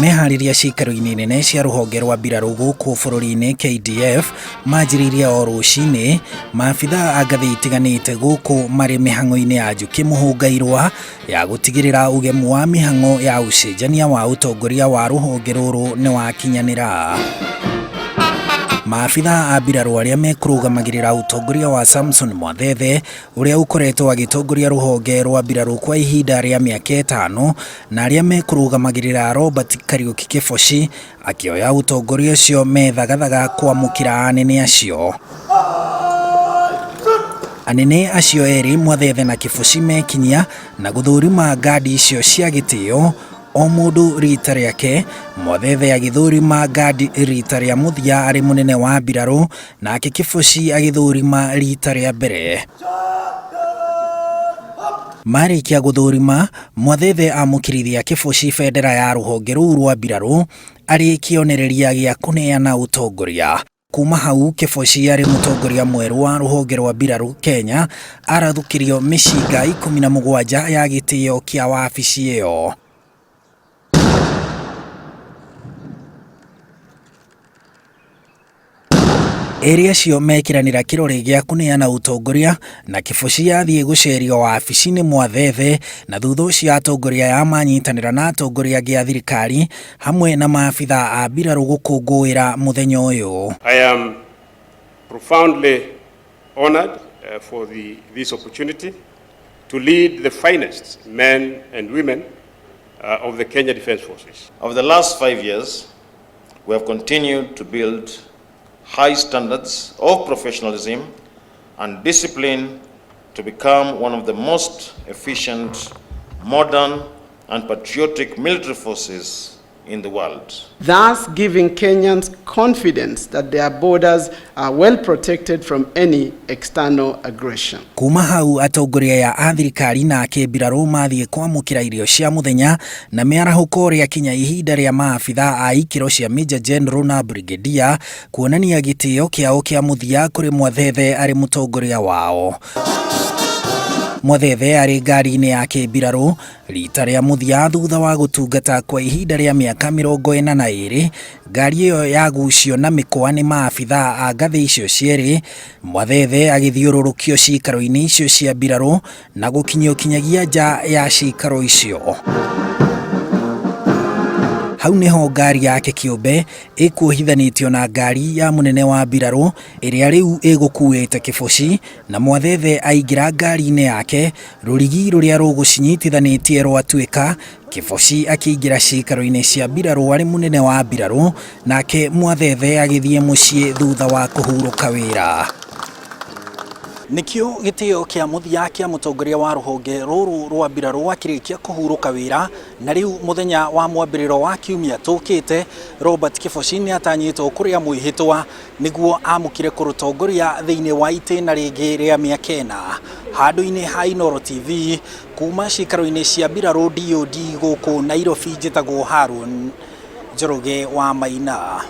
Meharĩria ciikaro-inĩ nene cia rũhonge rwa mbirarũ gũkũ bũrũri-inĩ KDF manjĩrĩirie o rũcinĩ, maabithaa a ngathĩ itiganĩte gũkũ marĩ mĩhang'o-inĩ ya njũkĩ mũhũnga-irũa ya gũtigĩrĩra ũgemu wa mĩhang'o ya ũcenjania wa ũtongoria wa rũhonge rũrũ nĩ wakinyanĩra. Maabithaa a mbirarũ arĩa mekũrũgamagĩrĩra ũtongoria wa Samson Mwathethe ũrĩa ũkoretwo agĩtongoria rũhonge rwa mbirarũ kwa ihinda rĩa mĩaka ĩtano na arĩa mekũrũgamagĩrĩra Robert Kariũki Kĩboci akĩoya ũtongoria ũcio methagathaga kwamũkĩra anene acio. Anene acio erĩ Mwathethe na Kĩboci mekinyia na gũthũrima ngandi icio cia gĩtĩo o mũndũ rita rĩake, Mwathethe agĩthũrima ngandi rita rĩa mũthia arĩ mũnene wa mbirarũ nake Kĩboci agĩthũrima rita rĩa mbere. Marĩkia gũthũrima, Mwathethe amũkĩrithia Kĩboci bendera ya rũhonge rũu rwa mbirarũ arĩ kĩonereria gĩa kũneana ũtongoria. Kuma hau Kĩboci arĩ mũtongoria mwerũ wa rũhonge rwa mbirarũ Kenya arathũkĩrio mĩcinga 17 ya gĩtĩo kĩa wabici ĩyo. Erĩ acio mekĩranĩra kĩrore gĩa kũneana ũtongoria na Kĩboci athiĩ gũcerio wabici nĩ Mwathethe na thutha ũcio atongoria aya manyitanĩra na atongoria angĩ a thirikari hamwe na maabithaa a mbirarũ gũkũngũĩra mũthenya ũyũ. I am profoundly honored for this opportunity to lead the finest men and women of the Kenya Defence Forces. Over the last 5 years, we have continued to build high standards of professionalism and discipline to become one of the most efficient, modern, and patriotic military forces in the world. Thus giving Kenyans confidence that their borders are well protected from any external aggression. Kuma hau atongoria aya a thirikari na akĩmbirarũ mathiĩ kwamũkĩra irio cia mũthenya na mĩarahũko rĩa kinya ihinda rĩa maabithaa a ikĩro cia Major General na Brigadier kuonania gĩtĩo kĩao kĩa mũthia kũrĩ Mwathethe arĩ mũtongoria wao. Mwathethe arĩ ngari-inĩ ya kĩmbirarũ rita rĩa mũthia thutha wa gũtungata kwa ihinda rĩa mĩaka 42, ngari ĩyo yagucio na mĩkwa nĩ maabithaa a ngathĩ icio cierĩ, Mwathethe agĩthiũrũrũkio ciikaro-inĩ icio cia mbirarũ na gũkinyio kinyagia nja ya ciikaro icio. Hau nĩho ngari yake kĩũmbe ĩkuohithanĩtio na ngari ya mũnene wa mbirarũ ĩrĩa rĩu ĩgũkuĩte Kĩboci na Mwathethe aingĩra ngari-inĩ yake rũrigi rũrĩa rũgũcinyitithanĩtie rwatuĩka Kĩboci akĩingĩra ciikaro-inĩ cia mbirarũ arĩ mũnene wa mbirarũ nake Mwathethe agĩthiĩ mũciĩ thutha wa kũhurũka wĩra. Nĩkĩo gĩtĩo kĩa mũthia kĩa mũtongoria wa rũhonge rũrũ rwa mbirarũ akĩrĩkia kũhurũka wĩra na rĩu mũthenya wa mwambĩrĩro wa kiumia tũkĩte Robert Kĩboci nĩatanyĩtwo kũrĩa mwĩhĩtwa nĩguo amũkĩre kũrũtongoria thĩinĩ wa itĩna rĩngĩ rĩa mĩaka ĩna. Handũ-inĩ ha Inooro TV kuma ciikaro-inĩ cia mbirarũ DOD gũkũ Nairobi njĩtagwo Harun Njoroge wa Maina.